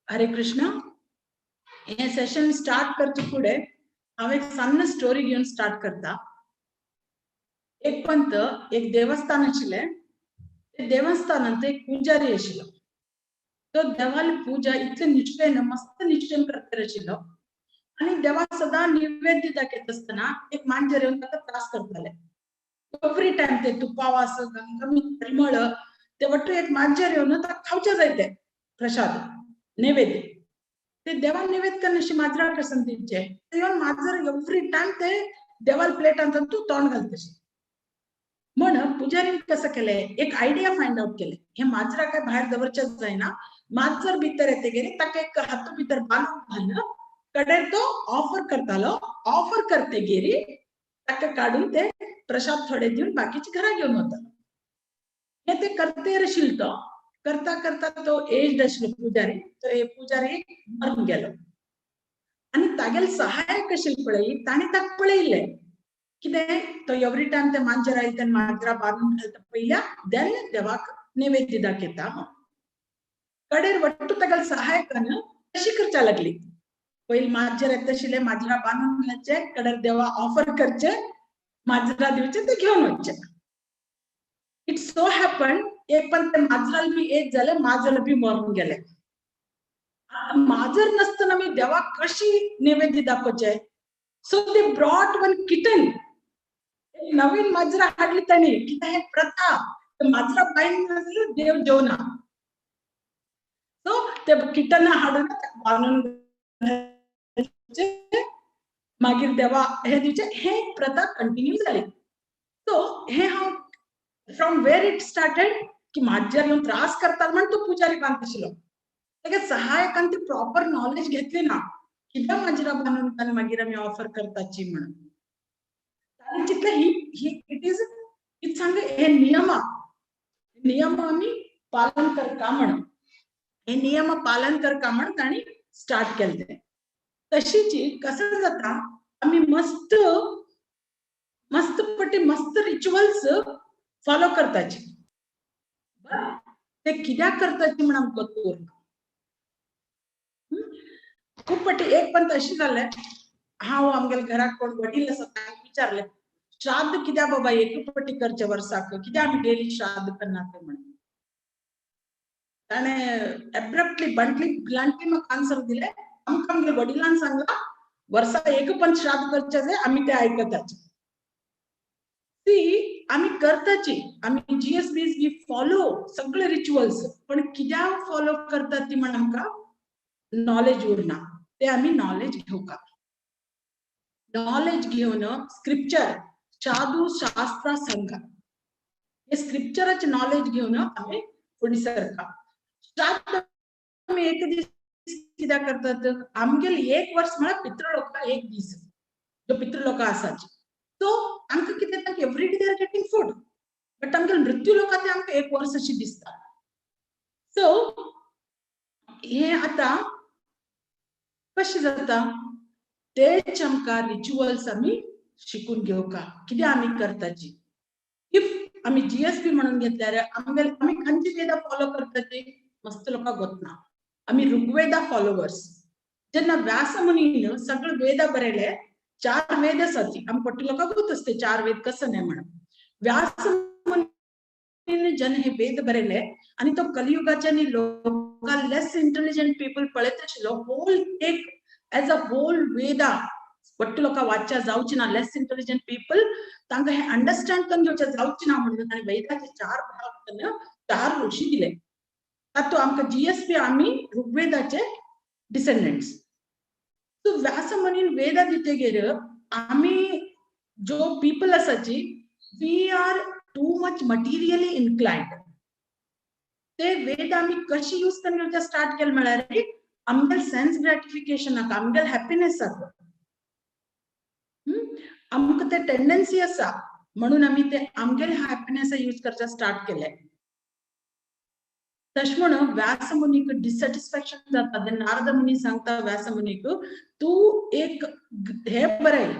हरे कृष्णा. हे सेशन स्टार्ट करचे फुडें हांव एक सान्न स्टोरी घेवन स्टार्ट करता. एक पंत एक देवस्थान आशिल्लें. ते देवस्थानांत एक पुजारी आशिल्लो. तो देवाली पूजा इतले निश्ठेन, मस्त निश्ठेन करता आशिल्लो आनी देवाक सदां नैवेद्य दाखयता आसतना एक मांजर येवन ताका त्रास करताले. एवरी टायम ते तुपा वास, गमगमीत परिमळ, ते वट्टू एक मांजर येवन ताका खावचे जाय ते प्रसाद नैवेद्य. ते देवाक नैवेद्य करनाशी माजराक आसा दिवचे, ते येवन माजर एवरी टायम ते देवाल प्लेटांत तूं तोंड घालतशी. म्हण पुजारीन कसं केलें, एक आयडिया फायंड आउट केले, हे माजरा काय भायर दवरचेच जायना, माजर भितर येतगीर ताका एक हातू भितर बांदून घाल, कडेर तो ऑफर करतालो, ऑफर करतगीर ताका काडून ते प्रसाद थोडे दिवन बाकीचे घरा घेवन वतालो. हे ते करते आशिल्लो, तो करता करता तो एज्ड आशिल्लो पुजारी, तो हे पुजारी मरून गेलो. आनी तागेले सहायक आशिल्ले पळय, ताणी ताका पळयल्ले कितें तो एवरी टायम ते मांजर आयले तेन्ना माजरा बांदून घालता पयल्या, देन देवाक नैवेद्य दाखयता. कडेर वट्टू तागेले सहायकान कशी करच्या लागली, पयलीं माजर येता आशिल्ले, माजरा बांदून घालचे, कडेर देवा ऑफर करचे, माजरा दिवचे, ते घेवन वचचे. It so happen एक पण ते माजराल बी एज जाले, माजर बी मरून गेले. माजर नसतना मी देवाक कशी नैवेद्य दाखोवचे? So they brought one kitten, नवीन माजरा हाडली तांणी. कितें हे प्रथा, माजरा बांयन नाजाल्यार देव जेवना. सो ते किटन हाडून बांदून घालचे, मागीर देवा हे दिवचे. हे प्रथा कंटिन्यू जाली. सो हे हांव फ्रॉम वेर it started की माजर येवन त्रास करतात म्हण तो पुजारी बांदता आशिल्लो. ताका सहायकान ती प्रॉपर नॉलेज घेतली ना, कित्याक माजरा बांदून ताणें मागीर आमी ऑफर करताची म्हणून. ताणें चिंतलें ही ही it is it सांग हे नियमा नियम आमी पालन करका म्हणून, हे नियम पालन करका म्हण तांणी स्टार्ट केलें तें. तशीच कसं जाता, आमी मस्त मस्त पटी मस्त रिच्युअल्स फॉलो करताची, ते कित्याक करताची म्हण आमकां उरना. खूब पटी एक पण तशी जालें, हांव आमगेल्या घराक कोण वडील आसा तांकां विचारलें, श्राद्ध कित्याक बाबा एक पटी करचे वर्साक, कित्याक आमी डेली श्राद्ध करनात म्हणून. ताणें एब्रप्टली बंटली ब्लंटली म्हाका आन्सर दिले, आमकां आमगेल्या वडिलान सांगला वर्सा एक पण श्राद्ध करचे जाय, आमी ते आयकताचे. ती आमी करताची, आमी जीएसबी we follow सगळे रिच्युअल्स, पण कित्याक फॉलो करतात ती म्हण आमकां नॉलेज उरना. ते आमी नॉलेज घेवका, नॉलेज घेवन स्क्रिप्चर साधू शास्त्र संघ हे स्क्रिप्चराचे नॉलेज घेवन आमी फुडें सरका. श्राद्ध आमी एक दीस कित्याक करतात? आमगेले एक वर्स म्हळ्यार पितृलोका एक दीस, जो पितृलोका आसाची. सो आमकां कितें तांकां every day they are getting food, but आमगेले मृत्यू लोका ते आमकां एक वर्स अशी दिसता. सो हे आतां कशें जाता, तेच आमकां रिच्युअल्स आमी शिकून घेवका, कितें आमी करताची. If आमी जीएसबी म्हणून घेतल्यार आमगेले आमी खंयची वेदा फॉलो करताची मस्त लोकांक गोतना. आमी ऋग्वेदा फॉलोवर्स. जेन्ना व्यास मुनीन सगळे वेदा बरयले, चार वेद आसात, आमी पट्टी लोकांक गोत आसता चार वेद कसं न्हय म्हणून. व्यास मुनीन जेन्ना हे वेद बरयले आनी तो कलियुगाच्या लोकां लेस इंटेलिजंट पीपल पळयत आशिल्लो, होल एक एज अ होल वेदा वट्टू लोकां वाचच्या जावची ना, लेस इंटेलिजंट पीपल तांकां हे अंडरस्टँड करून घेवचे जावचे ना म्हणून ताणें वेदाचे चार भाग करून चार ऋषी दिले. तातूंत आमकां जीएसबी आमी ऋग्वेदाचे डिसेंडंट्स. सो व्यास मुनीन वेदा दितगीर आमी जो पीपल आसाची, we are too much materially inclined. ते वेद आमी कशी यूज करून घेवचे स्टार्ट केले म्हळ्यार आमगेले सेन्स ग्रॅटिफिकेशनाक, आमगेले हॅपिनेसाक. आमकां ते टेंडन्सी आसा म्हणून आमी ते आमगेले हॅपिनेस यूज करचे स्टार्ट केले. तशें म्हणून व्यास मुनीक डिसॅटिस्फॅक्शन जाता. नारद मुनी सांगता व्यास मुनीक, तूं एक हे बरय,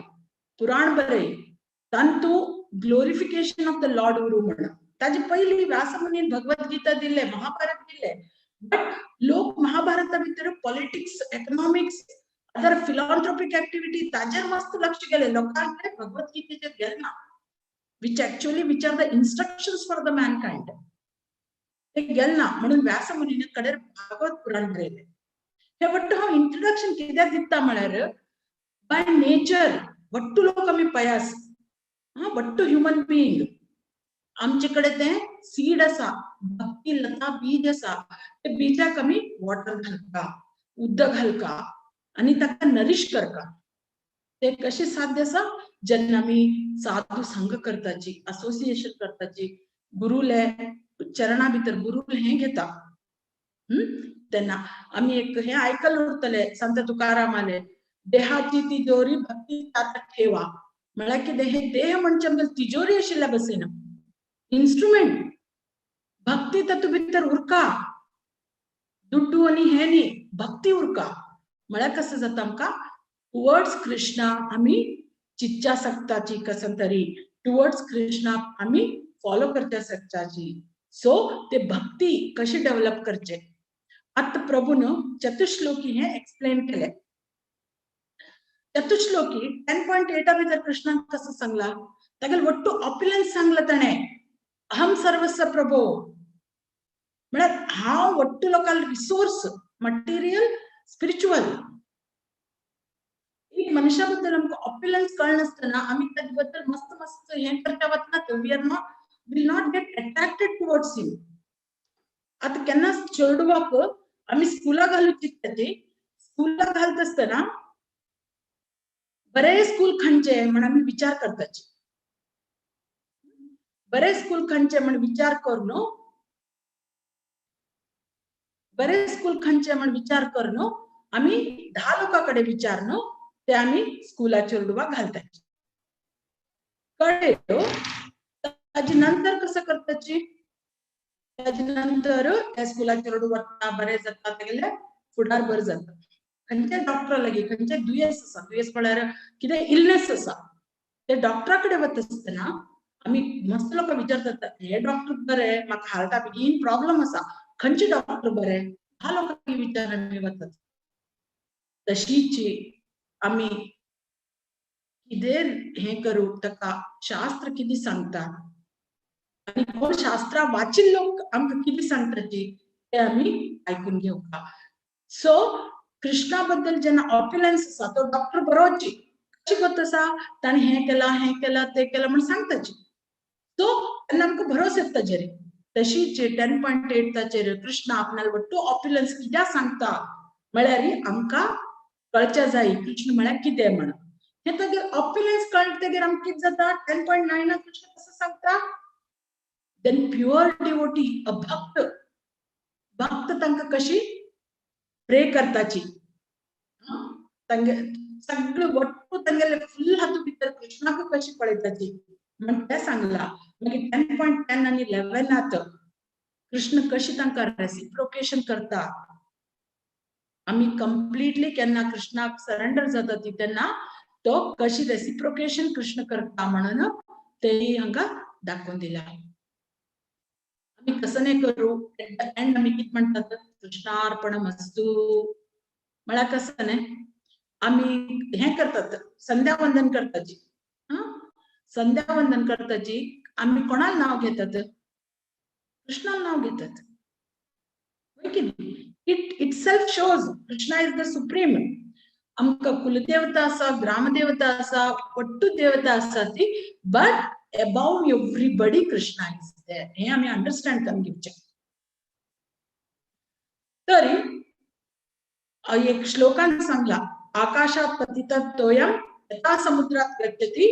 पुराण बरय, तातूंत तूं ग्लोरिफिकेशन ऑफ the Lord उरू म्हणून. ताजे पयलीं व्यास मुनीन भगवत गीता दिले, महाभारत दिले, बट लोक महाभारता भितर politics, economics, other philanthropic activity ताजेर मस्त लक्ष गेले, लोकांक भगवत गीतेचेर गेले ना, which actually which are the instructions for the mankind, ते गेले ना. म्हणून व्यासमुनीने कडेर भागवत पुराण बरयलें. हे वट्टू हांव इंट्रोडक्शन कित्याक दिता म्हळ्यार, बाय नेचर वट्टू लोक आमी पयास, वट्टू ह्युमन बिईंग, आमचे कडेन तें सीड आसा, भक्ती लता बीज आसा. ते बीजाक आमी वॉटर घालता, उदक घालका आनी ताका नरिश करका. ते कशें साध्य आसा? जेन्ना आमी साधू संग करताची, असोसिएशन करताची, गुरुले चरणा भितर गुरुले हें घेता, तेन्ना आमी एक हें आयकल उरतले संत तुकारामाले, देहाची तिजोरी भक्ती तात ठेवा. म्हळ्यार कितें? हे देह म्हणजे आमगे तिजोरी आशिल्ल्या भशेन इन्स्ट्रुमेंट. भक्ती तातूंत भितर उरका, दुड्डू आनी हें न्ही, भक्ती उरका. म्हळ्यार कसं जाता आमकां टुवर्ड्स कृष्णा आमी चिंतच्या शकताची, कसं तरी टुवर्ड्स कृष्णा आमी फॉलो करच्या शकताची. सो ते भक्ती कशी डेव्हलप करचे, आतां प्रभून चतुश्लोकी हे एक्सप्लेन केले. चतुश्लोकी 10.8 भितर कृष्णान कसं सांगला, तागेले वट्टू ऑप्युलन्स सांगला ताणें. अहम सर्वस्व प्रभो म्हळ्यार हांव वट्टू लोकांक रिसोर्स, मटेरियल, स्पिरिच्युअल. एक मनशा बद्दल आमकां ऑप्युलन्स कळनासतना आमी ताजे बद्दल मस्त मस्त हें करता वतना we are not will not get attracted towards him. आतां केन्ना चेडवाक आमी स्कुला घालूं चिंतताची, स्कुला घालता आसतना बरें स्कूल खंयचें म्हण आमी विचार करताची, बरें स्कूल खंयचें म्हण विचार करून, बरें स्कूल खंयचें म्हण विचार करून आमी 10 लोकां कडेन विचारून ते आमी स्कुला चेडवाक घालताची. कळ्ळें? ताजे नंतर कसं करताची, ताजे नंतर त्या स्कुला चेडूं वता, बरें जाता, तेगेलें फुडार बरें जाता. खंयच्या डॉक्टरा लागीं खंयचें दुयेंस आसा, दुयेंस म्हळ्यार कितें इलनेस आसा, ते डॉक्टरा कडेन वता आसतना आमी मस्त लोकां विचारतात, हे डॉक्टर बरे, म्हाका हार्टा बेगीन प्रॉब्लम आसा, खंयचे डॉक्टर बरे, 10 लोकांक विचार आमी वतात. तशीच आमी कितें हें करूं, ताका शास्त्र कितें सांगता आनी कोण शास्त्रां वाचिल्ले लोक आमकां कितें सांगताची ते आमी आयकून घेवका. सो कृष्णा बद्दल जेन्ना ऑप्युलन्स आसा, तो डॉक्टर बरोवची कशी गोत आसा, ताणें हें केलां, हें केलां, तें केलां म्हण सांगताची. सो तेन्ना आमकां भरोस येता ताजेर. तशीच 10.8 ताचेर कृष्ण आपणाले वट्टू ऑप्युलन्स कित्याक सांगता म्हळ्यार आमकां कळच्या जाय कृष्ण म्हळ्यार कितें म्हण. हें तागेर ऑप्युलन्स कळटगीर आमकां कितें जाता, 10.9 कृष्ण कसो सांगता, then pure devotee, अ भक्त, भक्त तांकां कशी प्रे करताची, तांगे सगळे वट्टू तांगेले फुल हातूंत भितर कृष्णाक कशी पळयताची म्हण तें सांगला. मागीर 10.10 आनी 11 कृष्ण कशी तांकां रेसिप्रोकेशन करता. आमी कंप्लिटली केन्ना कृष्णाक सरेंडर जाता ती तेन्ना तो कशी रेसिप्रोकेशन कृष्ण करता म्हणून तेय हांगा दाखोवन दिला. आमी कसं नाही करू, एंड आमी कितें म्हणटात, कृष्णार्पणमस्तु. म्हळ्यार कसं न्ही आमी हें करतात, संध्या वंदन करताची, संध्या वंदन करताची आमी कोणाक नांव घेतात, कृष्णाक नांव घेतात की न्ही. It itself shows Krishna is the supreme. आमकां कुलदेवता आसा, ग्रामदेवता आसा, वट्टू देवता आसा ती, but above everybody Krishna is there, हें आमी अंडरस्टँड करून घेवचें. तरी एक श्लोकान सांगला, आकाशात पतित तोयम यथा समुद्रात गच्छति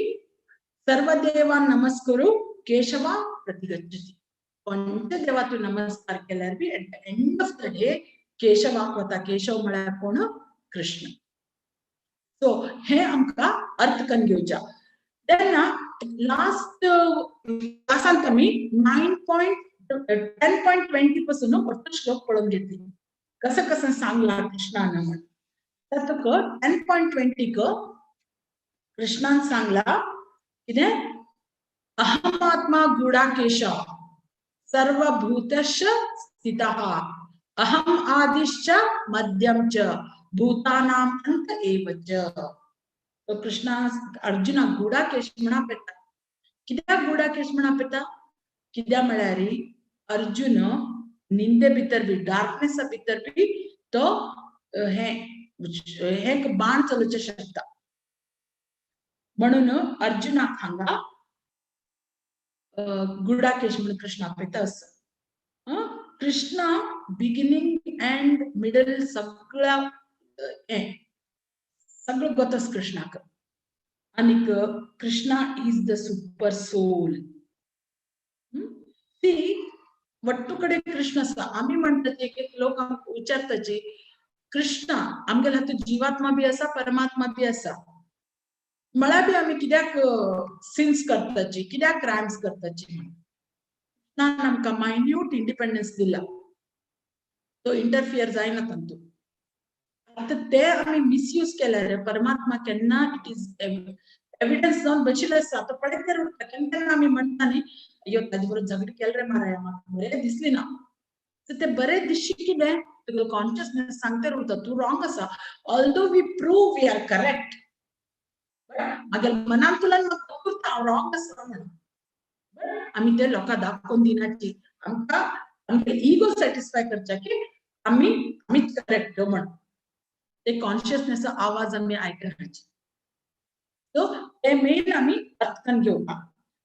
सर्वदेवान नमस्कुरु केशवा प्रतिगच्छति. कोणत्या देवा तूं नमस्कार केल्यार बी at the end of the day केशवाक वता. केशव म्हळ्यार कोण? कृष्ण. सो हे आमकां अर्थ करून घेवच्या. तेन्ना लास्ट क्लासांत आमी 9.10.20 पासून वट्टू श्लोक पळोवन घेतली, कसं कसं सांगला कृष्णान म्हण. तातूंत 10.20 कृष्णान सांगला कितें, अहमात्मा गुडाकेश सर्वभूतश स्थितः अहम आदिश्च मध्यम च भूतानाम अंत एव च. तो कृष्णा अर्जुनाक गुडाकेश म्हण आपयता. कित्याक गुडाकेश म्हण आपयता? कित्याक म्हळ्यार अर्जुन निंदे भितर बी, डार्कनेसा भितर बी तो हे हे बाण चलोवचें शकता. म्हणून अर्जुनाक हांगा गुडाकेश म्हणून कृष्ण आपयता आसा. कृष्णा बिगिनींग अँड मिडल सगळ्या हे सगळं गोतस कृष्णाक. आनीक Krishna is the super soul. ती वट्टू कडेन कृष्ण आसा. आमी म्हणटाचे एक एक लोक आमकां विचारताची, कृष्णा आमगेल्या हातूंत जिवात्मा बी आसा, परमात्मा बी आसा, म्हळ्यार बी आमी कित्याक सिन्स करताची, कित्याक क्रायम्स करताची म्हणून. कृष्णान आमकां मायन्यूट इंडिपेंडन्स दिला, तो इंटरफियर जायना तातूंत. आतां ते आमी मिसयूज केल्यार परमात्मा केन्ना it is evidence जावन बशिल्लो आसा, तो पळयत उरता. केन्ना केन्ना आमी म्हणटा न्ही, अय्यो ताजे बरोबर झगडी केलें रे माराय, म्हाका बरें दिसली ना. सो ते बरें दिसशी कितें, तुगेलो कॉन्शियसनेस सांगते उरता तूं रॉंग आसा. Although we prove we are correct, but मागीर मनांतल्यान म्हाका उरता हांव रॉंग आसा म्हणून. बट आमी ते लोकांक दाखोवन दिनाची, आमकां आमगे इगो सॅटिस्फाय करच्या की आमी आमीच करेक्ट म्हण. ते कॉन्शियसनेसचो आवाज आमी आयकनाची. सो ते मेन आमी अर्थान घेवपाक.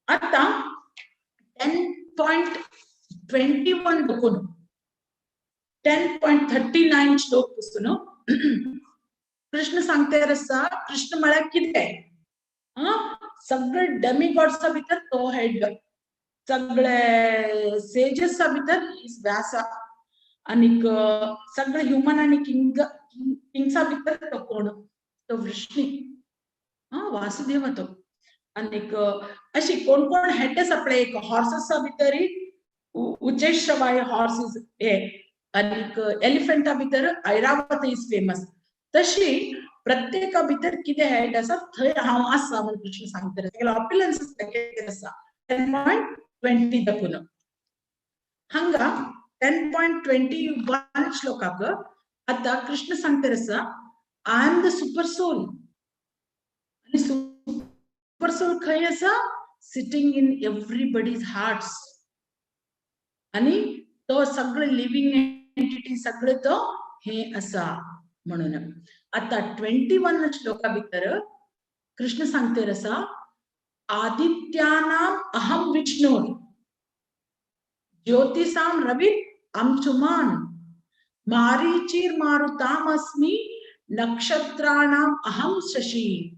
आतां 10.21 बघून 10.39 श्लोक पासून कृष्ण सांगते आसा. कृष्ण म्हळ्यार कितें? सगळे डेमिगॉड्सा भितर तो हेड, सगळे सेजसा भितर is व्यासा, आनीक सगळे ह्युमन आनी किंग किंग्सा भितर तो कोण? तो वृष्णी, वासुदेव तो. आनीक अशी कोण कोण हेड आसा पळय, एक हॉर्ससा भितर उच्चैश्रवा हॉर्स is हे, आनीक एलिफंटा भितर ऐरावत is famous. तशी प्रत्येका भितर कितें हेड आसा थंय हांव आसा म्हण कृष्ण सांगता. ऑप्युलन्स आसा 10.20 दाखून. हांगा 10.21 श्लोकाक आता कृष्ण सांगता आसा, I am the super soul. आनी सुपर सोल खंय आसा? Sitting in everybody's hearts. आनी तो सगळे लिव्हिंग एंटिटी सगळे तो हे आसा म्हणून. आता 21 श्लोका भितर कृष्ण सांगते आसा, आदित्यानाम अहम विष्णु ज्योतिषाम रवि अंशुमान मारीचिर मारुताम अस्मि नक्षत्राणाम अहम शशि.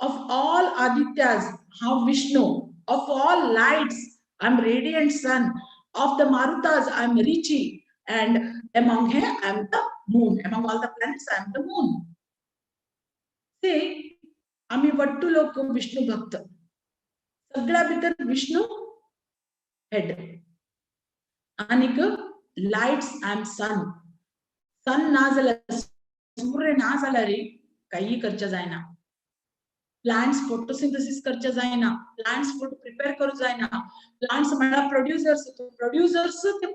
Of all Adityas, हांव Vishnu. Of all lights, I am radiant sun. Of the Marutas, I am Richi. And among here, I am the moon. Among all the planets, I am the moon. See, आम्ही वट्टू लोक विष्णू भक्त. सगळ्या भितर Vishnu head. आनीक lights, I am sun. Sun ना जाल्यार, सूर्य ना जाल्यार काही करचें जायना. प्लांट्स फोटोसिंथेसिस करचें जायना, प्लांट्स फूड प्रिपेअर करूं जायना. प्लांट्स म्हळ्यार प्रोड्युसर्स. प्रोड्युसर्स ते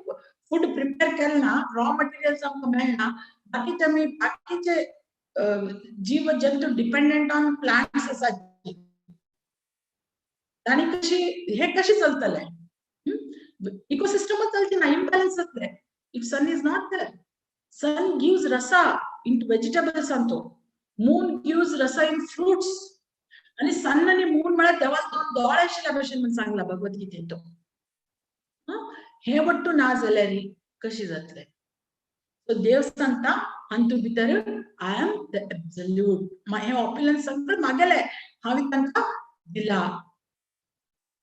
फूड प्रिपेअर केलें ना, रॉ मटेरियल्स आमकां मेळना. बाकीचे आमी बाकीचे जीव जंतू डिपेंडंट ऑन प्लांट्स आसात. आनी कशी हे कशें चलतले? इकोसिस्टमच चलचे ना, इम्बॅलन्स जातले if sun is not there. Sun gives rasa in vegetables तो, मून गिव्स रसा इन फ्रुट्स. आणि सन आणि मून म्हळ्यार देवाक दोन दोळे आशिल्ल्या भशेन म्हण सांगला भगवत गीतेन तो. हे वट्टू ना जाल्यार कशी जातले? सो देव सांगता हातूं भितर I am the absolute. हे ऑप्युलन्स सगळें मागेले हांवें तांकां दिला.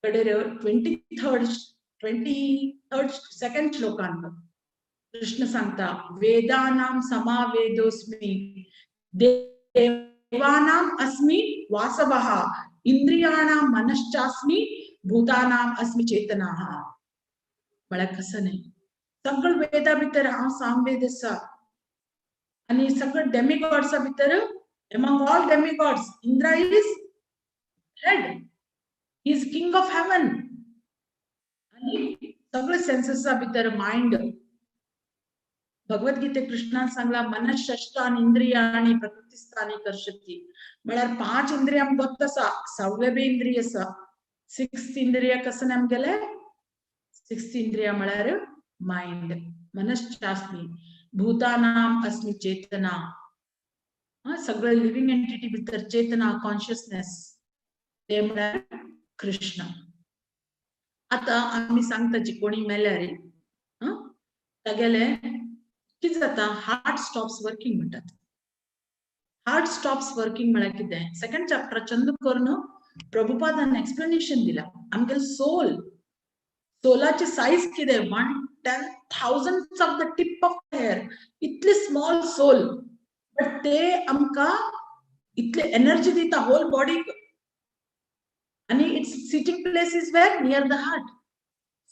कडेर 23rd second श्लोकान कृष्ण सांगता, वेदानाम समावेदोस्मी देवानाम अस्मि वासवः इंद्रियाणाम मनश्चास्मि भूतानाम अस्मि चेतनाः. म्हळ्यार कसं न्ही, सगळ वेदा भितर हांव सामवेद आसा. आनी सगळ डेमिगॉड्सा भितर, among all demigods Indra is head, is king of heaven. आनी सगळे सेन्सेसा भितर मायंड भगवद्गीते कृष्णान सांगला मनःषष्ठानि इंद्रियाणि प्रकृतिस्थानि कर्षति. म्हळ्यार 5 इंद्रियां गत आसा, सव्वे बी इंद्रिय आसा. 6 इंद्रिय कसं आमगेले? 6 इंद्रिय म्हळ्यार मायंड. मनश्चास्मि भूतानाम अस्मि चेतना. सगळे लिव्हिंग एंटिटी भितर चेतना, कॉन्शियसनेस, ते म्हळ्यार कृष्ण. आता आमी सांगता जी कोणी मेल्यार तागेले कितें जाता, हार्ट स्टॉप्स वर्किंग म्हणटात. हार्ट स्टॉप्स वर्किंग म्हळ्यार कितें? सेकंड चॅप्टर चंद करून प्रभुपादान एक्सप्लेनेशन दिला. आमगेले सोल, सोलाची सायज कितें? 1/10,000 of the tip of hair, इतली स्मॉल सोल, बट ते आमकां इतले एनर्जी दिता होल बॉडीक. आणि its sitting place is where? Near the heart.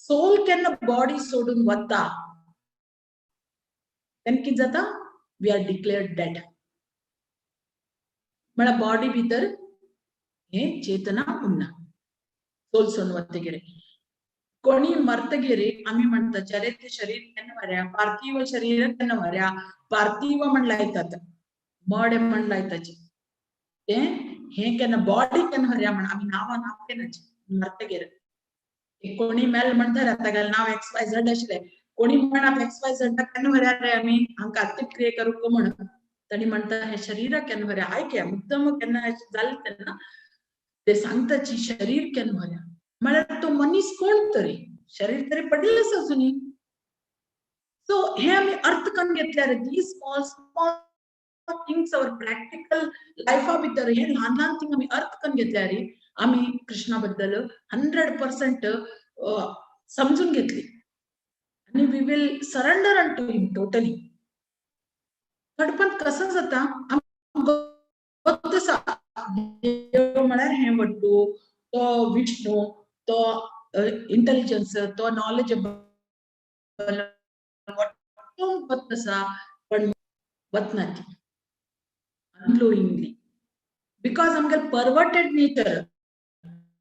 Soul केन्ना बॉडी सोडून वता तेन्ना कितें जाता? We are declared dead. म्हळ्यार बॉडी भितर हे चेतना उरना सोल सोडून वतगीर. कोणी मरतगीर आमी म्हणटा चरित्र शरीर केन्ना मर्या, पार्थिव शरीर केन्ना मर्या. पार्थिव म्हण लायतात, मड म्हण लायताची. ते हे केन्ना बॉडी केन्ना हरया म्हण आमी नांवां नांव केन्नाची मरतगीर. कोणी मेल म्हणटा तागेलें नांव एक्स वाय झेड आशिल्लें. कोणी म्हणत एक्स वाय झेड केन्ना हरया रे आमी हांकां अंत्यक्रिया करूंक म्हण. ताणी म्हणटा हे शरीरा केन्ना हरया. आयक मुद्दम केन्ना जालें तेन्ना ते सांगताची शरीर केन्ना हरया. म्हळ्यार तो मनीस कोण तरी, शरीर तरी पडिल्लें आसा अजुनी. सो हे आमी अर्थ करून घेतल्यार the small small things our practical लायफा भितर हे ल्हान ल्हान थिंग आमी अर्थ करून घेतल्यार आमी कृष्णा बद्दल 100% समजून घेतली आणि we will surrender unto him totally. थोडेपण कसं जाता, देव म्हळ्यार हे वट्टू, तो विष्णू, तो इंटेलिजन्स, तो नॉलेजेबल वट्टू गत आसा, पण वतना ती अननोइंगली, because आमगेले परवर्टेड नेचर.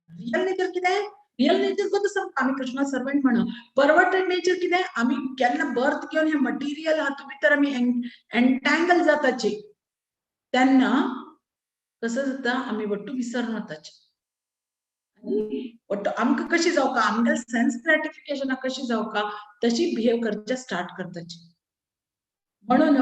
रियल नेचर कितें? रियल नेचर गत आसा आमी कृष्णा सर्वंट म्हणून. परवर्टेड नेचर कितें? आमी केन्ना बर्थ घेवन हे मटेरियल हातूंत भितर आमी एंटँगल जाताची तेन्ना कसं जाता, आमी वट्टू विसरून वताची. आनी वट्टू आमकां कशी जावका, आमगेले सेन्स ग्रॅटिफिकेशना कशी जावका तशी बिहेव करचे स्टार्ट करताची. म्हणून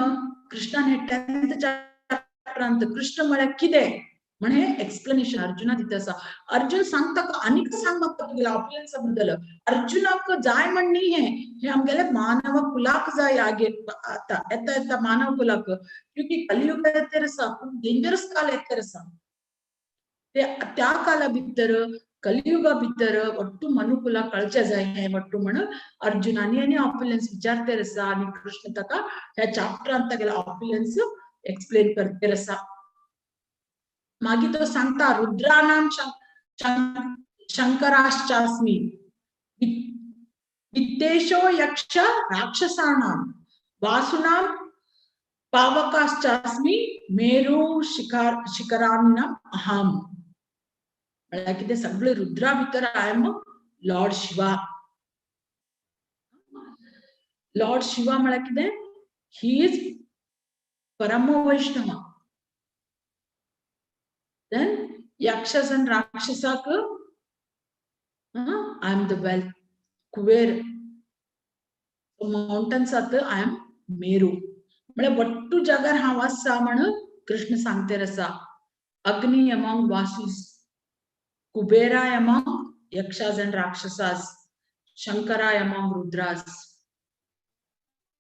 कृष्णान हे 10th चॅप्टरांत कृष्ण म्हळ्यार कितें म्हण हे एक्सप्लेनेशन अर्जुना दिता आसा. अर्जुन सांगता आनीक सांग म्हाका तुगेल्या ऑप्युलन्सा बद्दल. अर्जुनाक जाय म्हण न्ही, हे हे आमगेले मानव कुलाक जाय. आगे आता येता येता मानव कुलाक, क्योंकि कलियुग येतर आसा, खूब डेंजरस काल येतर आसा. ते त्या काला भितर, कलियुगा भितर ಒಟ್ಟು ಮನುಕುಲ कळचे जाय हे ಒಟ್ಟು म्हण अर्जुनानी आनी ऑप्युलन्स विचारतेर आसा. आनी कृष्ण ताका ह्या चॅप्टरांत तागेले ऑप्युलन्स एक्सप्लेन करतेर आसा. मागीर तो सांगता रुद्राणाम शंकराश्चास्मि वित्तेशो यक्ष राक्षसाणाम वासुनाम पावकाश्चास्मि मेरू शिखर शिखराणाम अहम. म्हळ्यार कितें? सगळे रुद्रा भितर I am Lord Shiva. Lord Shiva म्हळ्यार कितें? He is परम वैष्णव. Then yakshas and rakshasak, I am the wealth Kuber. Mountains आत I am Meru. म्हळ्यार वट्टू जागार हांव आसा म्हण कृष्ण सांगतेर आसा. अग्नी among Vasus, Kubera among yakshas and rakshasas, Shankara among Rudras.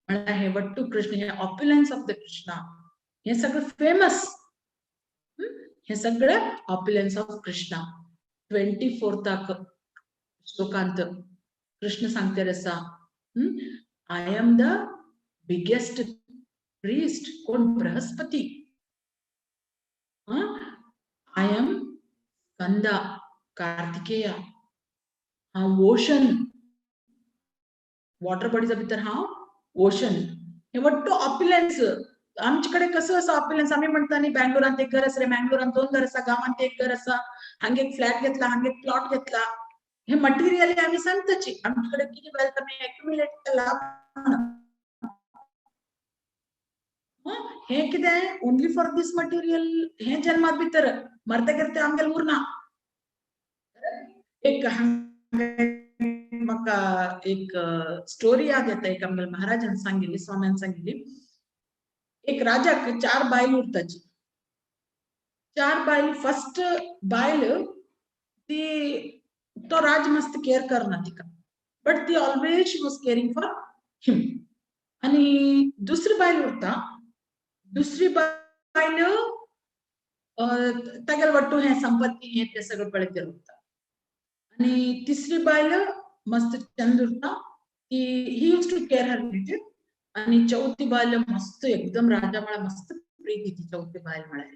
म्हळ्यार हे वट्टू कृष्ण, हे ऑप्युलन्स ऑफ the Krishna, हे सगळं फेमस, हे सगळं ऑप्युलन्स ऑफ कृष्णा. 24थाक श्लोकांत कृष्ण सांगतेर आसा, I am the biggest priest. कोण? Brihaspati. I am Skanda, Kartikeya. हांव ओशन, वॉटर बॉडीजा भितर हांव ओशन. हे वट्टू ऑप्युलन्स. आमचे कडेन कसो आसा ऑप्युलन्स? आमी म्हणटा न्ही, बँगलोरांत एक घर आसा रे, मँगलोरांत दोन घर आसा, गांवांत एक घर आसा, हांगा एक फ्लॅट घेतला, हांगा एक प्लॉट घेतला. हे मटेरियली आमी सांगताची आमचे कडेन कितें वेल्थ आमी एक्युमुलेट केला. हे कितें ओनली फॉर दीस मटेरियल हे जन्मात भितर मरतकीर ते आमगेले उरना. एक म्हाका एक स्टोरी याद येता, एक आमगेले महाराजान सांगिल्ली, स्वाम्यान सांगिल्ली. एक राजाक 4 बायल उरताची. 4 बायल, फर्स्ट बायल ती तो राज मस्त केअर करना तिका, बट ती always she was caring for him. आणि दुसरी बायल उरता, दुसरी बायल तागेले वट्टू हे संपत्ती हे ते सगळं पळयत उरता. आणि तिसरी बायल मस्त चंद उरता, ती he use to care her little. आणि चौथी बायल मस्त एकदम राजा म्हळ्यार मस्त प्रीती ती चौथी बायल म्हळ्यार.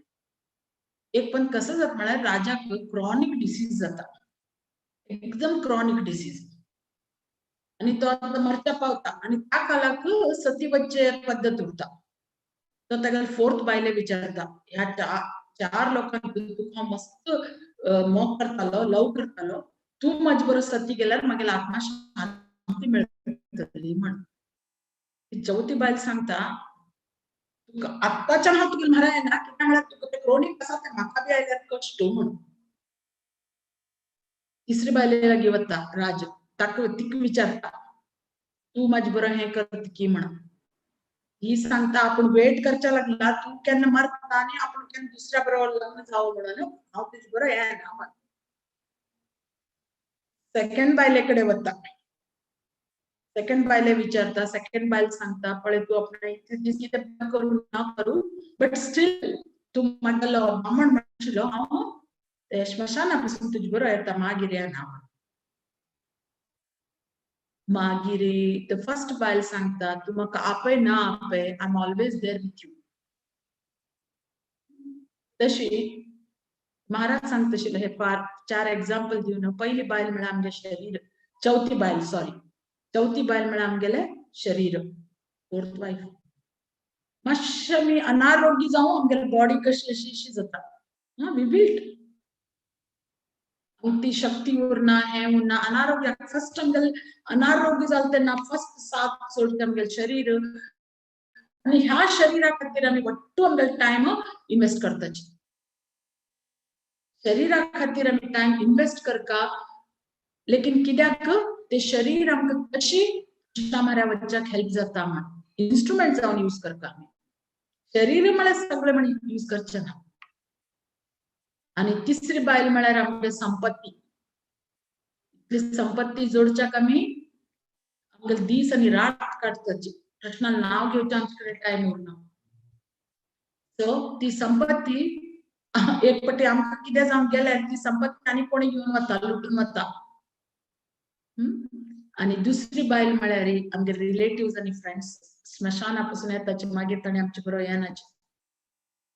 एक पण कसं जात म्हळ्यार राजाक क्रॉनिक डिसीज जाता, एकदम क्रॉनिक डिसीज, आणि तो आता मरच्या पावता. आणि त्या कालाक सती वच्चे पद्धत उरता. तो तागेले फोर्थ बायले विचारता, ह्या 4 लोकांक तुका मस्त मोग करतालो, लव करतालो, तूं म्हाजे बरोबर सती गेल्यार म्हागेले आत्मा शांती मेळटली म्हण. चौथी बायल सांगता, तुका आत्ताच्यान हांव तुगेले म्हऱ्या येना, कित्याक म्हळ्यार तुका ते क्रोनीक आसा ते म्हाका बी आयल्यार कश्ट म्हण. तिसरी बायले लागीं वता राज, ताका तिका विचारता, तूं म्हाजे बरोबर हें करता की म्हण. ही सांगता, आपूण वेट करच्या लागला, तूं केन्ना मरता आनी आपूण केन्ना दुसऱ्या बरोबर लग्न जावं म्हणून हांव तुजे बरोबर येना म्हण. सेकंड बायले कडेन वता, सेकंड बायले विचारता, सेकंड बायल सांगता, पळय तूं आपणें इतले दीस कितें करूं ना करूं, बट स्टील तूं म्हागेलो बामण म्हणशिल्लो, हांव ते स्मशाना पसून तुजे बरोबर येता, मागीर येना. मागीर the first बायल सांगता, तूं म्हाका आपय ना आपय, I am always there with you. तशी महाराज सांगता आशिल्ले हे फार 4 एग्जाम्पल दिवन. पहिली बायल म्हळ्यार आमगे शरीर, चौथी बायल, सॉरी, चौथी बायल म्हळ्यार आमगेले शरीर, फोर्थ वायफ. मातशें आमी अनारोग्य जावं आमगेले बॉडी कशी अशी अशी जाता, we built, ती शक्ती उरना, हें उरना, अनारोग्य. फर्स्ट आमगेले अनारोग्य जालें तेन्ना फर्स्ट साथ सोडटा आमगेलें शरीर. आनी ह्या शरीरा खातीर आमी वट्टू आमगेले टायम इन्वेस्ट करताची. शरीरा खातीर आमी टायम इन्वेस्ट करता, लेकिन कित्याक ते शरीर आमकां कशी कृष्णा म्हऱ्या वच्चाक हेल्प जाता म्हण इन्स्ट्रुमेंट जावन यूज करता आमी. शरीर म्हळ्यार सगळें म्हण यूज करचें ना. आनी तिसरी बायल म्हळ्यार आमगे संपत्ती. इतली संपत्ती जोडच्याक आमी आमगे दीस आनी रात काडटाची, कृष्णा नांव घेवचें आमचे कडेन टायम उरना. सो ती संपत्ती एक पटी आमकां कितें जावन गेल्यार ती संपत्ती आनी कोणी घेवन वता, लुटून वता. आनी दुसरी बायल म्हळ्यार आमगे रिलेटिव्स आनी फ्रेंड्स स्मशाना पसून येताचे, मागीर ताणें आमचे बरोबर येनाचे.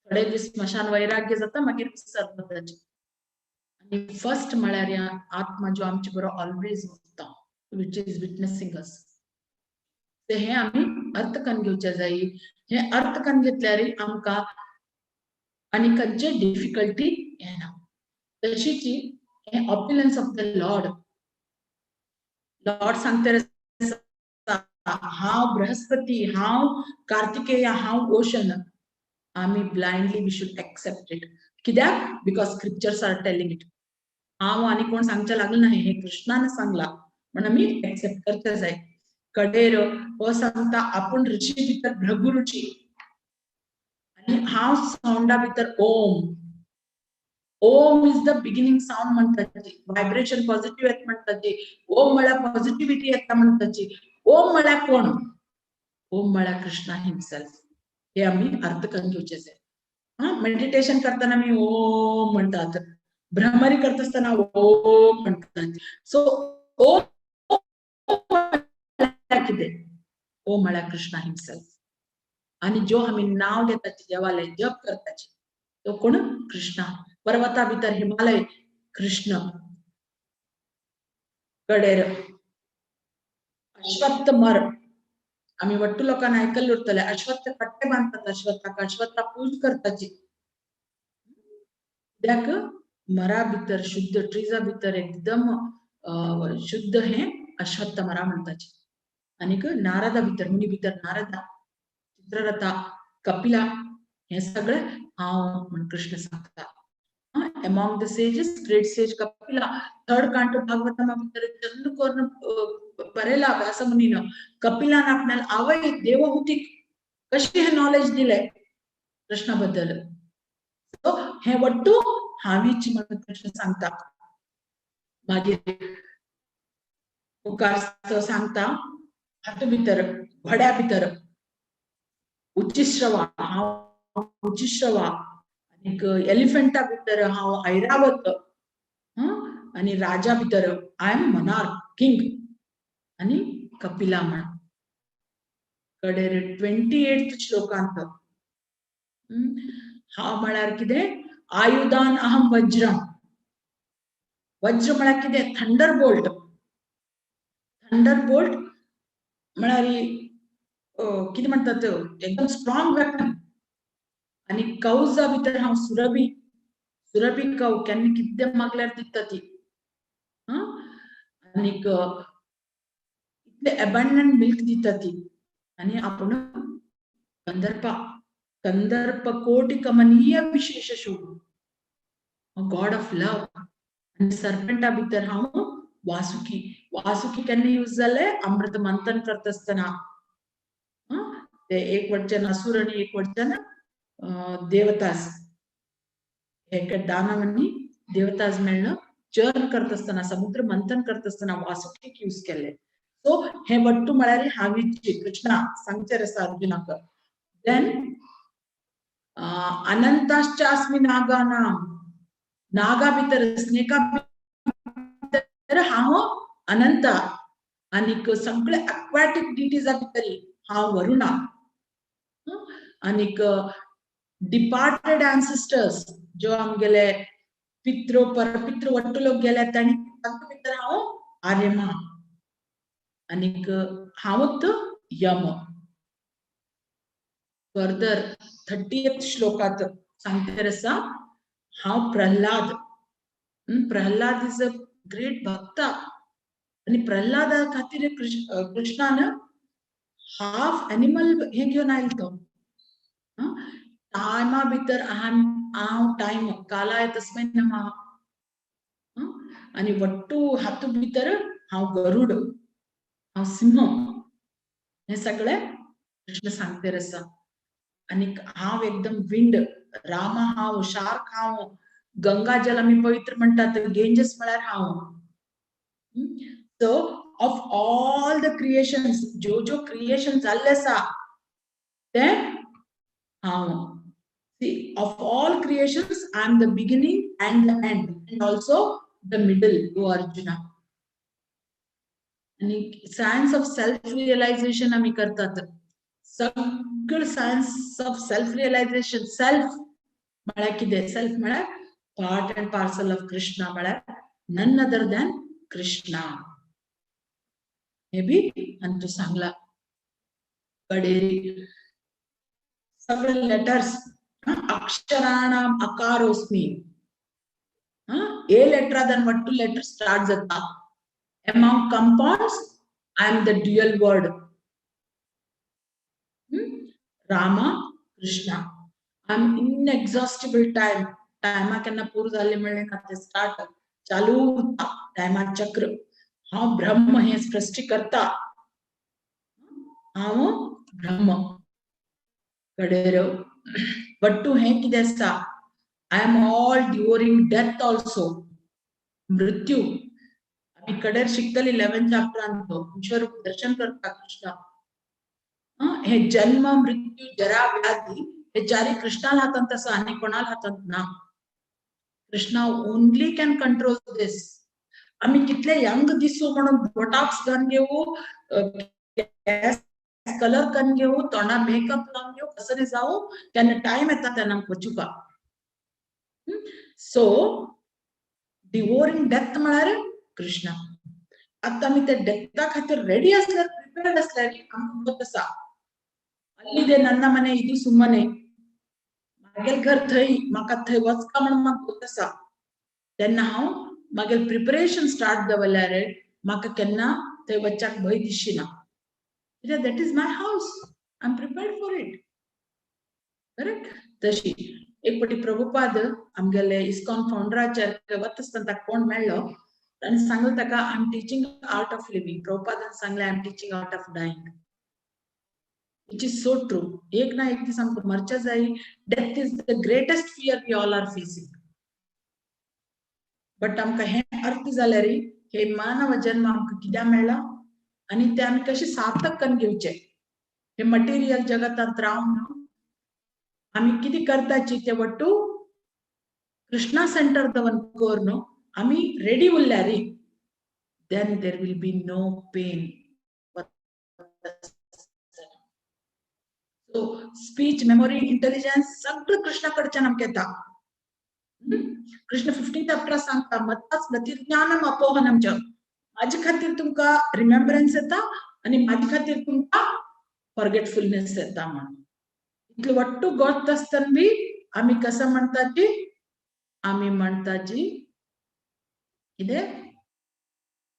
थोडे दीस स्मशान वैराग्य जाता, मागीर विसरता ताचे. आनी फर्स्ट म्हळ्यार आत्मा जो आमचे बरोबर ऑलवेज उरता, which is witnessing अस. ते हे आमी अर्थ करून घेवचे जाय. हे अर्थ करून घेतल्यार आमकां आनी खंयचे डिफिकल्टी येना. तशीच हे ऑप्युलन्स ऑफ the Lord. Lord सांगता हांव बृहस्पती, हांव कार्तिकेय, हांव ओशन. आमी blindly we should accept it. कित्याक? Because scriptures are telling it. हांव आनी कोण सांगचें लागलें ना, हे कृष्णान सांगला म्हण आमी एक्सेप्ट करचे जाय. कडेर हो सांगता आपूण ऋषी भितर भृगु ऋषी आनी हांव सावंडा भितर Om. Om is the beginning sound म्हणटाची, vibration positive येता म्हणटाची, ओम म्हळ्यार पॉझिटिव्हिटी येता म्हणटाची. ओम म्हळ्यार कोण? ओम म्हळ्यार कृष्णा हिमसेल्फ. हे आमी अर्थ करून घेवचे जाय. हा, मेडिटेशन करताना आमी ओम म्हणटात, भ्रमरी करता आसतना ओम म्हणटात. सो ओम कितें? ओम म्हळ्यार कृष्णा हिमसेल्फ. आनी जो आमी नांव घेताची, देवाले जप करताची, तो कोण? कृष्णा. पर्वता भितर हिमालय कृष्ण. कडेर अश्वत्थ मर, आमी वट्टू लोकांना आयकल्लें उरतलें. अश्वत्थ कट्टे बांदतात अश्वत्थाक, अश्वत्था पूज करताची. कित्याक? मरा भितर शुद्ध, ट्रिजा भितर एकदम शुद्ध हे अश्वत्थ मरा म्हणताची. आनीक नारदा भितर, मुनी भितर नारदा, चित्ररथा, कपिला हे सगळें हांव म्हण कृष्ण सांगता. Among the sages, great sage Kapila. Third canto भागवतमा भितर चंद करून बरयला व्यासमुनीन, कपिलान आपणाला आवय देवहुतीक कशी हे नॉलेज दिले कृष्णा बद्दल. सो हे वट्टू हांवीच म्हणून कृष्ण सांगता. मागीर मुखार तो सांगता, हातूंत भितर घोड्या भितर उच्चश्रवा हांव, उच्चश्रवा. आनीक एलिफंटा भितर हांव ऐरावत, आनी राजा भितर I am monarch king आनी कपिला म्हण. कडेर 28th श्लोकांत हांव म्हळ्यार कितें? आयुधान अहम वज्रम. वज्र म्हळ्यार कितें? Thunder bolt. Thunder bolt म्हळ्यार कितें म्हणटात, एकदम स्ट्रॉंग वेपन. आनी कवजा भितर हांव सुरभी. सुरभी कव केन्ना कितें मागल्यार दिता ती. आनीक इतले एबंडंट मिल्क दिता ती. आनी आपूण कंदर्पा, कंदर्प कोटि कमनीय विशेष शोभ, गॉड ऑफ लव. आनी सर्पंटा भितर हांव वासुकी. वासुकी केन्ना यूज जाले? अमृत मंथन करता आसतना. ते एक वटच्यान असुर आनी एक वटच्यान देवतास, एका दानव आनी देवतास मेळ्ळ चर्न करता आसतना, समुद्र मंथन करता आसतना वासुकीक यूज केले. सो हे वट्टू म्हळ्यार हांवीची कृष्णा सांगचेर आसा अर्जुनाक. देन अनंताश्चास्मि नागानाम. नागा भितर, स्नेका भितर हांव अनंत. आनीक सगळे अक्वॅटीक डिटीजा भितर हांव वरुणा. आनीक डिपार्टेड एन्सिस्टर्स, ज्यो आमगेले पितृ परपितृ वट्टू लोक गेले तांणी, तांचे भितर हांव आर्यमा. आनीक हांवूच यम. फर्दर 30th श्लोकात सांगते आसा, हांव Prahlad. Prahlad is a great भक्त आणि प्रल्हादा खातीर कृष्णान हाफ एनिमल हे घेवन आयलो तो. टायमा भितर अहम हांव टायम, कालाय तस्मै नमः. आणि वट्टू हातू भितर हांव गरुड, हांव सिंह. हे सगळे कृष्ण सांगते आसा. आणि हांव एकदम विंड, रामा हांव, शार्क हांव, गंगा जल आमी पवित्र म्हणटात, गेंजस म्हळ्यार हांव. So of all the creations, ज्यो ज्यो क्रिएशन जाल्ले आसा ते हांव. See, of all creations, I am the beginning and the end, and also the middle, O Arjuna. आणि सायन्स ऑफ सेल्फ रिअलायझेशन आमी करतात. सगळं science of self realization. Self म्हळ्यार कितें? सेल्फ म्हळ्यार part and parcel of Krishna, म्हळ्यार none other then Krishna. हे बी अंतू सांगला. कडेरी सगळे लेटर्स, अक्षराणाम अकारोस्मी. ए लेटरादान वट्टू लेटर स्टार्ट जाता. Among compounds, I am the dual word. Rama, Krishna. I am inexhaustible time. टायमा केन्ना पूर जाले म्हणलें ना, ते स्टार्ट चालू उरता टायमा चक्र. हांव ब्रह्म, हे सृष्टी करता हांव ब्रह्म. कडेर वट्टू हें कितें आसा? I am all devouring death also, मृत्यू. आमी कडेर शिकतली 11 चॅप्टरान, तो ईश्वर दर्शन करता कृष्ण. हे जन्म, मृत्यू, जरा, व्याधी हे चारी कृष्णाला हातांत आसा आनी कोणाला हातांत ना. Krishna only can control this. आमी कितले यंग दिसू म्हणून बोटॉक्स घालून घेऊ, कलर करून घेऊ, तोंडा मेकअप लावून घेऊ, कसं जाऊ, केन्ना टायम येता तेन्ना वचुका. सो डिवोरिंग डेथ म्हळ्यार कृष्णा. आता आमी त्या डेथा खातीर रेडी असल्यार, प्रिपेर्ड असल्यार आमकां गोत आसा, ಅಲ್ಲಿದೆ ನನ್ನ ಮನೆ, ಇದು ಸುಮ್ಮನೆ. म्हागेल घर थंय, म्हाका थंय वचका म्हणून म्हाका गोत आसा. तेन्ना हांव म्हागेल प्रिपरेशन स्टार्ट दवरल्यार म्हाका केन्ना थंय वच्चाक भंय दिसना, कित्याक that is my house, I am prepared for it. Correct. तशी एक फावटी प्रभुपाद आमगेले इस्कॉन फाउंडराचेर वता आसतना ताका कोण मेळ्ळो आनी सांगलें ताका, I am teaching art of living. प्रभुपादान सांगलें, I am teaching art of dying, which is so true. एक ना एक दीस आमकां मरच्या जाय. Death is the greatest fear we all are facing. But आमकां हें अर्थ जाल्यार हे मानव जन्म आमकां कित्याक मेळ्ळा आनी ते आमी कशें सार्थक करून घेवचें. हे मटेरियल जगतांत रावन आमी कितें करताची ते वट्टू कृष्णा सेंटर दवन कर न्हू, आमी ready उरल्यार then there will be no pain. So speech, memory, intelligence सगळं कृष्णा कडच्यान आमकां येता. कृष्ण 15 चॅप्टर सांगता, मत्ताच गतिज्ञानम अपोहनम च. माझे खातीर तुमकां रिमेम्बरन्स येता आनी माझे खातीर तुमकां फॉरगेटफुलनेस येता म्हणून. इतले वट्टू गोत आसतना बी आमी कसं म्हणताची, आमी म्हणताची कितें,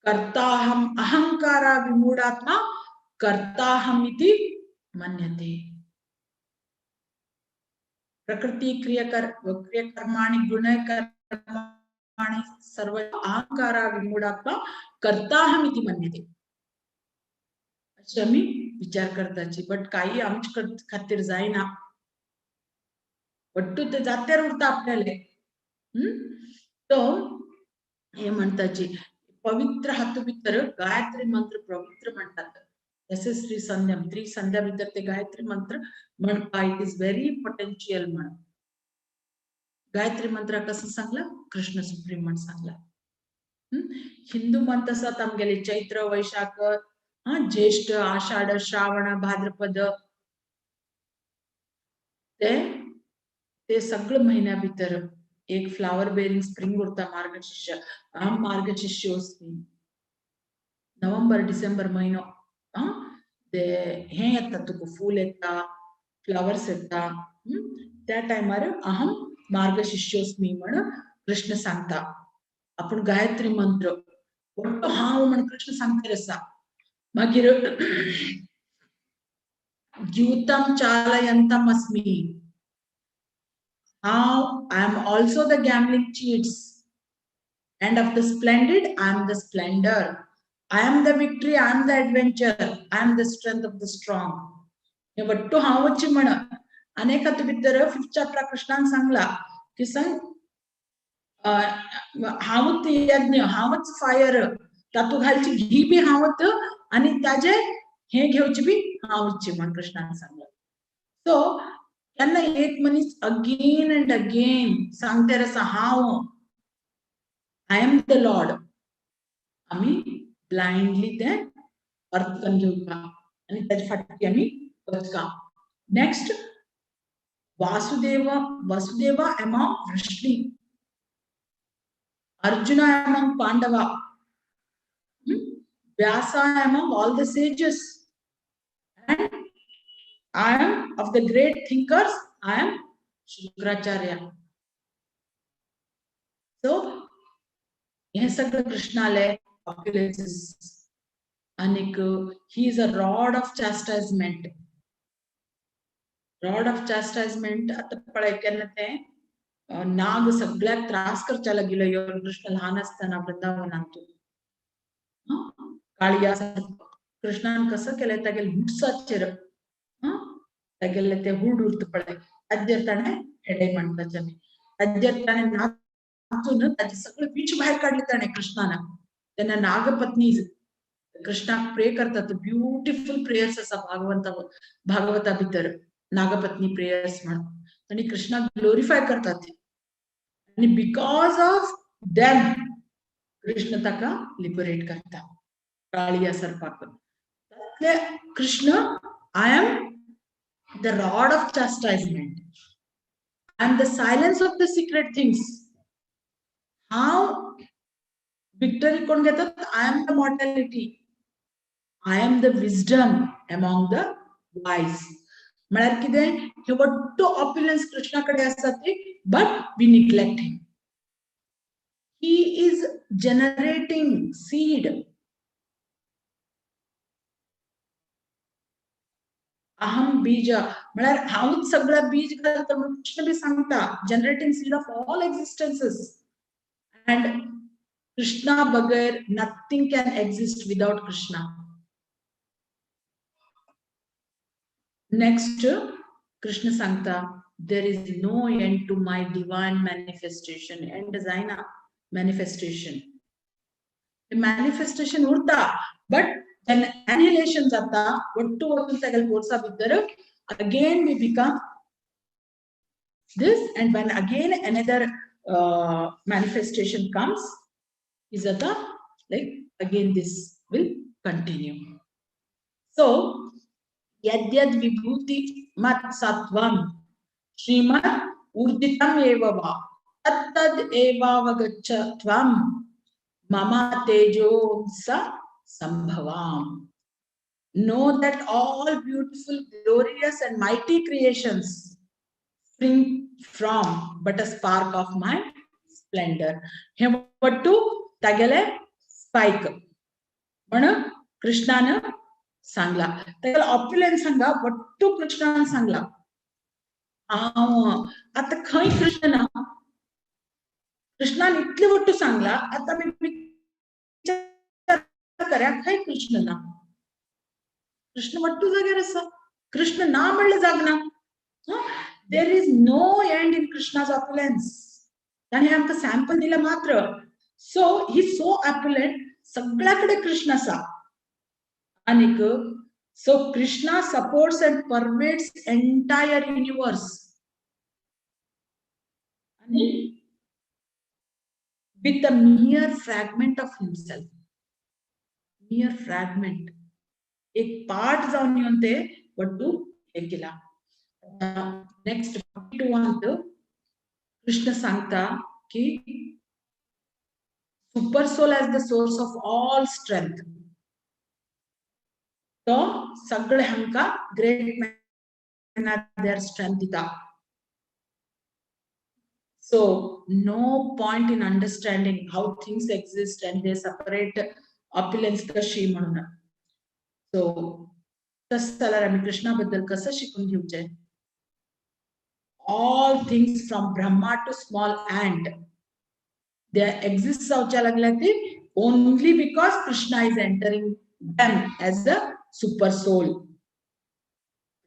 कर्ताहम अहंकारा विमूढात्मा कर्ताहम इति मन्यते. प्रकृती क्रियकर्माणि गुणकर्माणि सर्व अहंकारा विमूढात्मा कर्ताहम इति मन्यते. अशें आमी विचार करताची. बट काही आमचे खातीर जायना, वट्टू ते जात्यार उरता आपल्याले. तो हे म्हणताची पवित्र हातू भितर गायत्री मंत्र पवित्र म्हणतात. तसेच त्रिसंध्या, त्रिसंध्या भितर ते गायत्री मंत्र म्हणपा it is very potential म्हणून. गायत्री मंत्र कसं सांगला, कृष्ण सुप्रीम म्हण सांगला. हिंदू म्हणत आसात आमगेले चैत्र, वैशाख, ज्येष्ठ, आषाढ, श्रावण, भाद्रपद ते ते सगळं म्हयन्या भितर एक फ्लावर बेरिंग स्प्रिंग उरता मार्गशिष्य. अहम मार्गशिष्योस्मी. नोव्हेंबर डिसेंबर म्हयनो ते हे येता तुका फूल येता, फ्लावर्स येता. त्या टायमार अहम मार्गशिष्योस्मी म्हण कृष्ण सांगता. आपण गायत्री मंत्र वट्टू हांव म्हण कृष्ण सांगता आसा. मागीर द्यूतम चालयंतम अस्मी, हांव I am also the gambling cheats and of the splendid I am the splendour, I am the victory, I am the adventure, I am the strength of the strong. हे वट्टू हांवच म्हण. अनेक हातूंत भितर फिफ्थ चॅप्टर कृष्णान सांगला की सांग हांवूच यज्ञ, हांवच फायर, तातूंत घालची घी बी हांवच आनी ताजे हे घेवची बी हांवच म्हण कृष्णान सांगला. सो केन्ना एक मनीस अगेन अँड अगेन सांगता आसा हांव, I am the Lord, आमी ब्लायंडली ते अर्थ करून घेवका आनी ताजे फाटली आमी वचका. Next, Vasudeva, Vasudeva among Vrishni, Arjuna among Pandava, Vyasa among all the sages, and I am of the great thinkers, I am Shukracharya. So हे सगळं कृष्णाले opulences आनीक he is a rod of chastisement. Rod of chastisement. आतां पळय केन्ना तें नाग सगळ्याक त्रास करच्या लागिलो येवन कृष्ण ल्हान आसतना वृंदावनांत. काळिया कृष्णान कसं केलें तागेले हुडसाचेर, तागेले ते हुड उरता पळय ताजेर ताणें हेडे म्हणटाचे आमी, ताजेर ताणें नाचून ताजे सगळे विष भायर काडले ताणें कृष्णान. तेन्ना नागपत्नी कृष्णाक प्रे करतात, ब्युटिफुल प्रेयर्स आसा भागवंता भागवता भितर नागपत्नी प्रेयर्स म्हणून, आनी कृष्णाक ग्लोरिफाय करतात आनी because of them Krishna ताका लिबरेट करता काळिया सर्पाक. तातले Krishna I am the rod of chastisement, I am the silence of the secret things. हांव विक्टरी कोण घेतात, I am the mortality, I am the wisdom among the wise. म्हळ्यार कितें, हे वट्टू ऑप्युलन्स कृष्णा कडेन आसा ती, but we neglect him. He is generating seed. अहम बीज म्हळ्यार हांवूच सगळं बीज घालता म्हणून कृष्ण बी सांगता, generating seed of all existences. And Krishna बगैर nothing can exist without Krishna. Next Krishna सांगता, there is no end to my divine manifestation. End जायना मॅनिफेस्टेशन, मॅनिफेस्टेशन उरता, बट जेन्ना एनिहिलेशन जाता ಒಟ್ಟು वचून तागेले फोर्सा भितर again we become this, and when again another manifestation comes is जाता, like again this will continue. So यद्यद् विभूति मत् सत्वं श्रीमत् ऊर्जितम् एव वा तत्तद् एवावगच्छ त्वं मम तेजोंस संभवाम. Know that all beautiful, glorious and mighty creations spring from but a spark of my splendor. हे वट्टू तागेले स्पाइक म्हण कृष्णान सांगला. तागेले ऑप्युलन्स हांगा वट्टू कृष्णान सांगला. हांव आतां खंय कृष्ण ना, कृष्णान इतले वट्टू सांगला, आतां आमी विचार करा खंय कृष्ण ना. कृष्ण वट्टू जाग्यार आसा, कृष्ण ना म्हणलें जागना. There is no end in Krishna's opulence. ताणें आमकां सॅम्पल दिलें मात्र. सो ही सो ऑप्युलंट, सगळ्या कडेन कृष्ण आसा. आनीक so Krishna supports and pervades entire universe. आनी with a mere fragment of himself, mere fragment, एक पार्ट जावन येवन ते वट्टू हे केला. नेक्स्ट 42 कृष्ण सांगता की super soul as the source of all strength. तो सगळे हांकां ग्रेट मॅन there strength दिता. So no point in understanding how things exist and their separate opulence कशी म्हणून. So तसं जाल्यार आमी कृष्णा बद्दल कसं शिकून घेवचें? All things from Brahma to small ant, they exist जावच्या लागल्या ती only because Krishna is entering them as a super soul.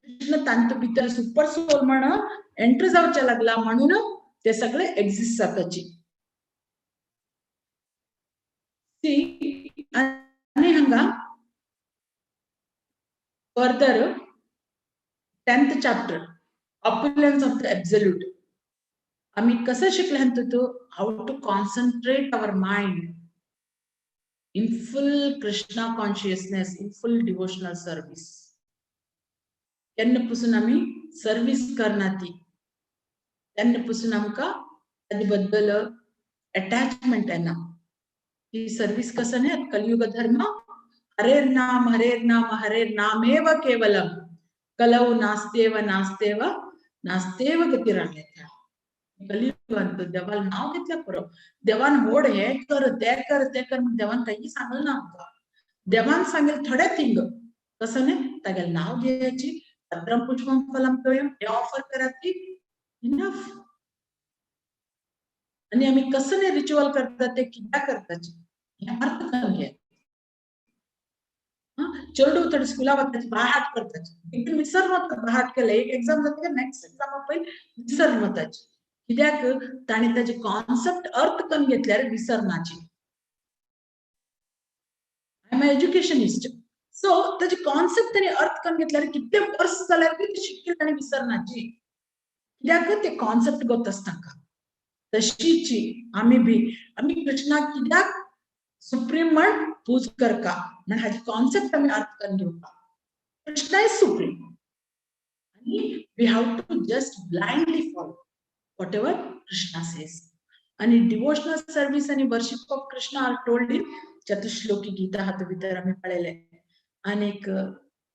Krishna तांतू भितर सुपर सोल म्हण एंटर जावच्या लागला म्हणून ते सगळे एक्झिस्ट जाताची. सी आनी हांगा further 10th chapter, opulence of the absolute. आम्ही कसं शिकले तो, how to concentrate our mind in full Krishna consciousness, in full devotional service. केन्ना पसून आमी सर्वीस करना ती तेन्ना पसून आमकां ताजे बद्दल अटॅचमेंट येना. ही सर्वीस कसं न्ही, कलियुग धर्म हरेर नाम हरेर नाम हरेर नामेव केवलम कलौ नास्तेव नास्तेव नास्तेव गतिरन्यथा. कलियुगांत देवाला नाव घेतल्या पुरो, देवान व्हड हे कर ते कर ते कर म्हण देवान काही सांगलें ना आमकां. देवान सांगेल थोडे थिंग कसं न्ही, तागेलें नाव घेयाची, पत्रम पुष्पम फलम तोयम हे ऑफर करात की इनफ. आनी आमी कसं न्ही रिच्युअल करतात ते कित्याक करताची हे अर्थ करून घे. चेडूं थोडे स्कुला वताची बाहाट करताची, एकदम विसरून वतात. बाहाट केले एक एक्झाम जाता नेक्स्ट एक्झाम पयलीं विसरून वताची. कित्याक ताणें ताजे कॉन्सेप्ट अर्थ करून घेतल्यार विसरनाची. I am educationist, सो ताजे कॉन्सेप्ट ताणें अर्थ करून घेतल्यार कितले वर्स जाल्यार बी शिकले ताणें विसरनाची. कित्याक ते कॉन्सेप्ट गोत आसता तांकां. तशीची आमी बी आमी कृष्णाक कित्याक सुप्रीम म्हण पूज करका म्हण हाजी कॉन्सेप्ट आमी अर्थ करून घेवपा. कृष्णा is supreme आनी we have to just blindly follow whatever Krishna says. आणि डिवोशनल सर्व्हिस आणि worship of Krishna are told in Chatushloki Gita हातूंत भितर आमी पळयलें. आनीक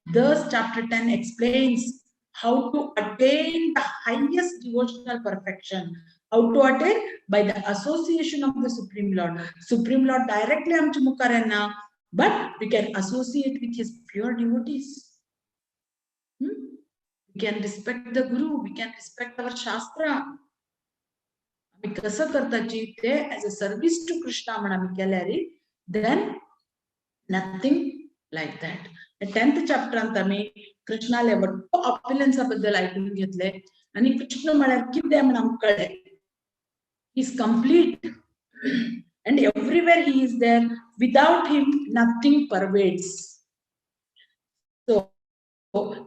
thus chapter 10 explains how to attain the highest devotional perfection. How to attain? By the association of the Supreme Lord. Supreme Lord directly आमच्या मुखार येना, but we can associate with his pure devotees. We can respect the guru, we can respect our shastra. आमी कसं करताची ते as a service to Krishna म्हण आमी केल्यार then nothing like that. 10th चॅप्टरांत आमी कृष्णाले वट्ट ऑप्युलन्सा बद्दल आयकून घेतले आनी कृष्ण म्हळ्यार कितें म्हण आमकां कळ्ळें. Is complete and everywhere he is there. Without him nothing pervades. So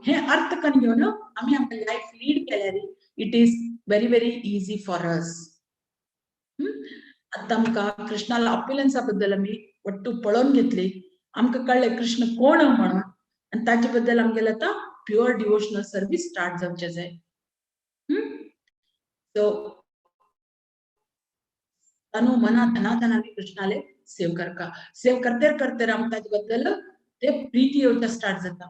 हे अर्थ करून घेवन आमी आमकां लायफ लीड केल्यार it is very very easy for us. आतां आमकां कृष्णाला ऑप्युलन्सा बद्दल आमी वट्टू पळोवन घेतली, आमकां कळ्ळें कृष्ण कोण म्हणून, आनी ताचे बद्दल आमगेले आतां प्युअर डिवोशनल सर्वीस स्टार्ट जावचे जाय. सो तनु मना धना कृष्णाले सेव करका. सेव करते करते आमकां ताजे बद्दल ते प्रीती येवचे स्टार्ट जाता.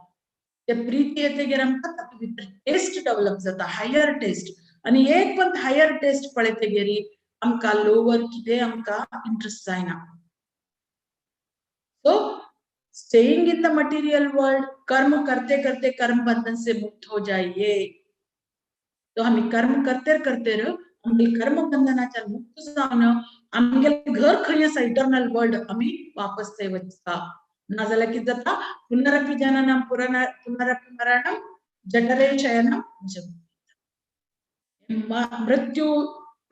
ते प्रीती येतगीर आमकां तातूंत भितर टेस्ट डेव्हलप जाता, हायर टेस्ट. आनी एक पण हायर टेस्ट पळयतगीर आमकां लोवर कितें आमकां इंट्रस्ट जायना. So staying in the material world, कर्म करते करते कर्म बंधन से मुक्त हो जाइए. तो आम्ही कर्म करते करते आमगे कर्म बंधनाच्या मुक्त जावन आमगेले घर खंय आसा, इटर्नल वर्ल्ड, आमी वापस थंय वचता. नाजाल्यार कितें जाता, पुनरपि जननम पुनरपि मरणम जठरे शयनम, मृत्यू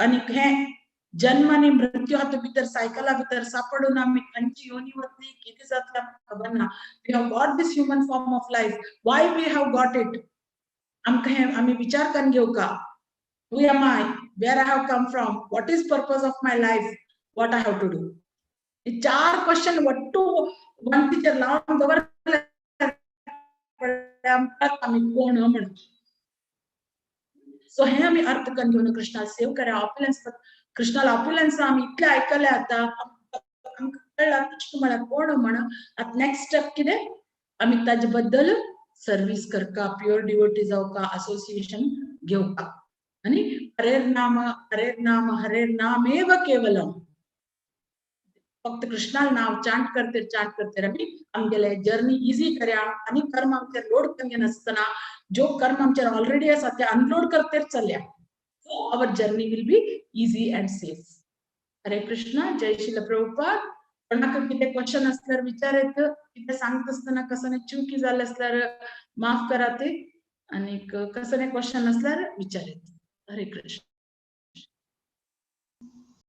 आनी हे जन्म आनी मृत्यू हातूंत भितर सायकला भितर सापडून आमी खंयची योनी वतली, कितें जातलें आमकां खबर ना. We have got this human form of life. Why we have got it? आमकां हें आमी विचार करून घेवका. Who am I? Where I have come from? What is purpose of my life? What I have to do? हे चार question Wattoo वण्टीचेर लावन दवरले आमकां आमी कोण म्हणून. सो हे आमी अर्थ करून घेवन कृष्णा सेव करा. ऑप्युलन्स, कृष्णाला ऑप्युलन्स आमी इतले आयकले, आतां आमकां कळ्ळा कृष्ण म्हळ्यार कोण म्हण. आतां नेक्स्ट स्टेप कितें? आमी ताजे बद्दल सर्वीस करका, प्युअर डिवोटी जावका, असोसिएशन घेवका. आनी हरेर नाम, हरेर नाम, हरेर नामेव केवलम, फक्त कृष्णाला नाव चांट करते चांट करते आमी आमगेले जर्नी इझी करया. आनी कर्म आमचेर लोड करून घेनासतना जो कर्म आमचेर ऑलरेडी आसा ते अनलोड करते चलया. So our journey will be easy and safe. Hare Krishna, Jai Srila Prabhupada. कोणाक कितें क्वेश्चन असल्यार विचार येत. कितें सांगता आसतना कसं चुकी जालें असल्यार माफ करात. आनीक कसलें क्वेश्चन असल्यार विचार येत. हरे कृष्ण.